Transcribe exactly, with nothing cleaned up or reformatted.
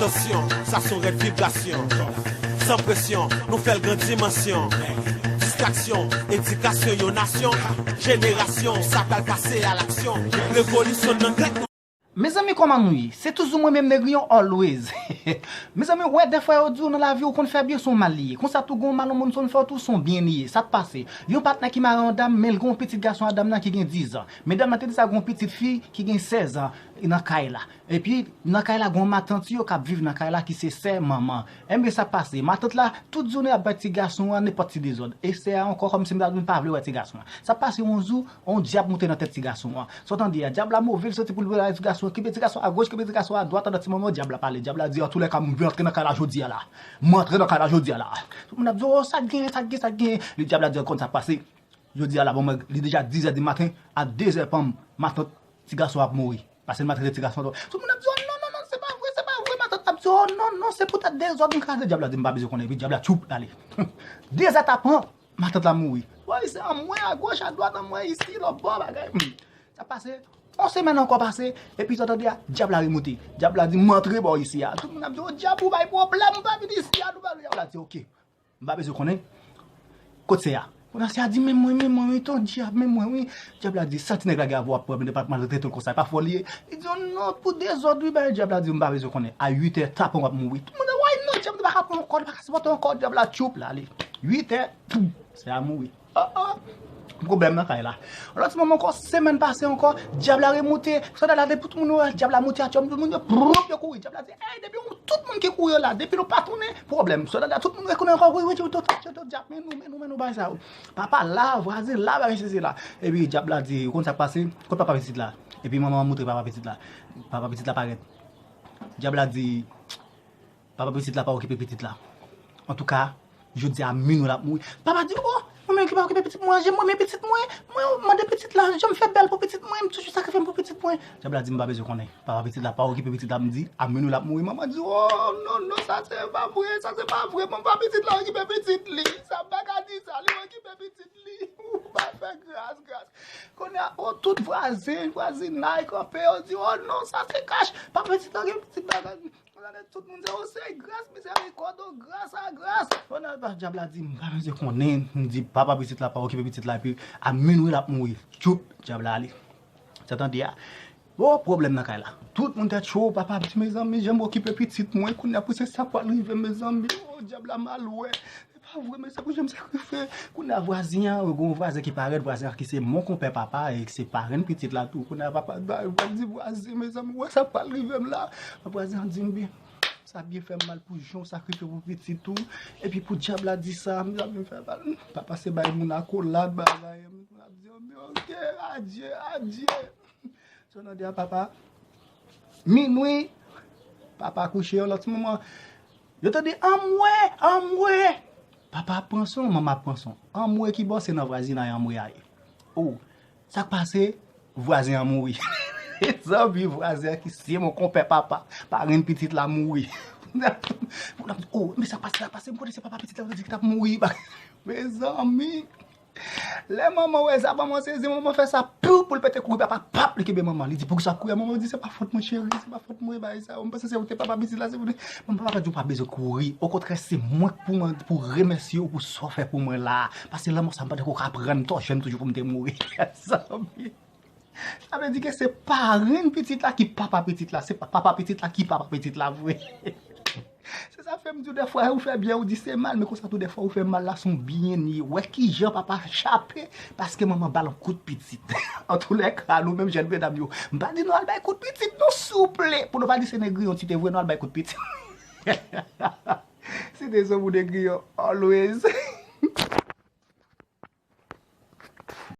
Tansyon, sa son rèd vibrasyon. San presyon, nou fè l gran dimansyon. Distraksyon, edikasyon yon nasyon. Jenerasyon, sa pral pase a laksyon. Revolisyon nan tèt nou. Mezanmi, kòman nou ye? Se toujou mwen menm, Negriyon, always. Mezanmi, wè, dèfwa yo di w nan lavi ou konn fè byen, se yon mal li ye. Konsa tou, gon mal yon moun sonn fè w tou, se yon byen li ye. Sa k pase? Yon patnè ki mare yon dam, men l gon pitit gason a dam nan ki gen diz an. Men dam nan te di sa gon pitit fi ki gen sèz an nan kay la. Epi, nan kay la, gon matant yo k ap viv nan kay la ki se sè manman. Enben, sa k pase? Matant la, tout jounen ap bay ti gason an nenpòt ti dezòd. E sè a ankò, kòmsi m ta di w, pa vle wè ti gason an. Sa k pase yon jou, yon dyab moute nan tèt ti gason an. Sa w tande a, dyab la move, l soti pou l pale ti gason an, kenbe ti gason a goch, kenbe ti gason a dwat, andan ti moman, dyab la pale. Dyab la di, antoulèka, m vle antre nan kay la jodi a la. M antre nan kay la jodi a la. Tout moun ap di, o, sa k genyen, sa k genyen, sa k genyen. Li dyab la di, konn sa k pase. Jodi a la, bon, mwen, li deja dizè di maten, a dezè panm, matant ti gason ap mouri. Pase l maltrete ti gason an. Tout moun ap di, o, non, non, non, se pa vre, se pa vre. Matant ap di, o, non, non, se poutèt dezòd m kraze. Dyab la di, m pa bezwen konnen. Epi dyab la, tchoup, ale. Dezè tapan, matant la mouri. Woy, se anmwe a goch, a dwat, anmwe isi, lòtbò, bagay. Hmm. Sa pase, yon semèn ankò pase, epi sa w tande a, dyab la remoute. Dyab la di, m antre bò isi a. Tout moun ap di, o, dyab, ou bay pwoblèm, ou pa vin isi a, nou pa vin. Dyab la di, oke. M pa bezwen konnen. Kot sè a? Kounye a sè a di, men mwen, men mwen, wi, ton dyab, men mwen, wi. Dyab la di, sa ti nèg la gen avè w ap pran, men pa maltrete l konsa, e pa fò li ye. Li di, o non, pou dezòd, wi, bay. Dyab la di, m pa bezwen konnen. A uit è, tapan w ap mouri. Tout moun di, way non, dyab, nou pa ka pran ankò, nou pa ka sipòte ankò. Dyab la, tchoup, l ale. Uit è, poum, sè a mouri. Ah, ah. Pwoblèm nan kay la. Lòt ti moman ankò, semèn pase ankò, dyab la remoute. Sòlda la, depi tout moun wè dyab la moute a, tout moun yo, pwoup, yo kouri. Dyab la di, ey, depi nou, tout moun ki kouri yo la, depi nou pa tounen, pwoblèm. Sòlda la, tout moun rekonnen ankò, wi, wi, dyab, dyab, men nou, men nou, men nou, bagay sa yo. Papa la, vwazen la, bagay sesi la. Epi dyab la di, ou konn sa k pase? Kot papa pitit la? Epi manman an montre papa pitit la. Papa pitit la parèt. Dyab la di, papa pitit la pa okipe pitit la. Antouka, jodi a minwi l ap mouri. Papa di, o, mwen menm ki pa okipe pitit mwen, jan m renmen pitit mwen, mwen mande pitit la, jan m fè bèl pou pitit mwen, m toujou sakrifye m pou pitit mwen. Dyab la di, m pa bezwen konnen. Papa pitit la pa okipe pitit la, m di, a minwi l ap mouri. Manman di, o, non, non, sa se pa vre, sa se pa vre, papa pitit la okipe pitit li. Sa m pa ka di sa, li okipe pitit li. Ou pa fè gras, gras. Kounye a, o, tout vwazen, vwazinay kanpe, yo di, o non, sa se kach. Papa pitit la okipe pitit la. Tout moun di, o, se gras, mizèrikòd, o, gras a gras. Dyab la di, m pa bezwen konnen. M di, papa pitit la pa okipe pitit la, epi a minwi l ap mouri. Tchoup, dyab la ale. Sa tande a. O, pwoblèm nan kay la. Tout moun tèt cho, papa ap di, mezanmi, jan m okipe pitit mwen, kounye a pou se sa k pral rive m, mezanmi. O, dyab la mal wè. Se pa vre, mezanmi, jan m sakrifye. Kounye a vwazen an, gon vwazen ki parèt, vwazen an ki se mon konpè papa, e ki se parenn pitit la tou. Kounye a papa, papa di vwazen, mezanmi, ou wè sa k pral rive m la. Vwazen an di m, byen, sa byen fè m mal pou jan w sakrifye pou pitit ou. Epi pou dyab la di sa, mezanmi, fè mal. Papa se bay moun akolad, bagay, moun ap di, oke, adye, adye. Sa w tande a, papa? Minwi. Papa kouche yon lòt ti moman. Yo tande anmwe, anmwe. Papa ap pran son, manman ap pran son. Anmwe ki bò, se nan vwazinay anmwe a ye. O, sa k pase? Vwazen an mouri. Zanmi, vwazen an ki se mon konpè papa, parenn pitit la mouri. Moun ap di, o, men sa k pase, sa k pase, m konnen se papa pitit la yo di ki t ap mouri. Mezanmi. Lè manman wè sa, manman sezi, manman fè sa, pou, pou l pete kouri, papa pap, li kenbe manman. Li di, poukisa w ap kouri? Manman di, se pa fòt mwen, cheri, se pa fòt mwen, bagay sa yo. M panse se ou te papa pitit la, se ou te. Manman papa di, ou pa bezwen kouri. Okontrè, se mwen k pou mande, pou remèsye w pou sa w fè pou mwen la. Paske lanmò sa, m pa te ko ka pran, m twò jèn toujou pou m te mouri. Zanmi. Sa vle di ke se parenn pitit la ki papa pitit la, se pa papa pitit la ki papa pitit la vre. Se sa fè m di w dèfwa ou fè byen ou di se mal, men konsa tou dèfwa ou fè mal la se yon byen li ye. Wè kijan papa chape paske manman ba l yon kout pitit. Antoulèka, nou menm jèn medam yo, m pa di nou al bay kout pitit non, souple, pou nou pa di se Negriyon ki te voye nou al bay kout pitit. Se te zòm ou Negriyon, always.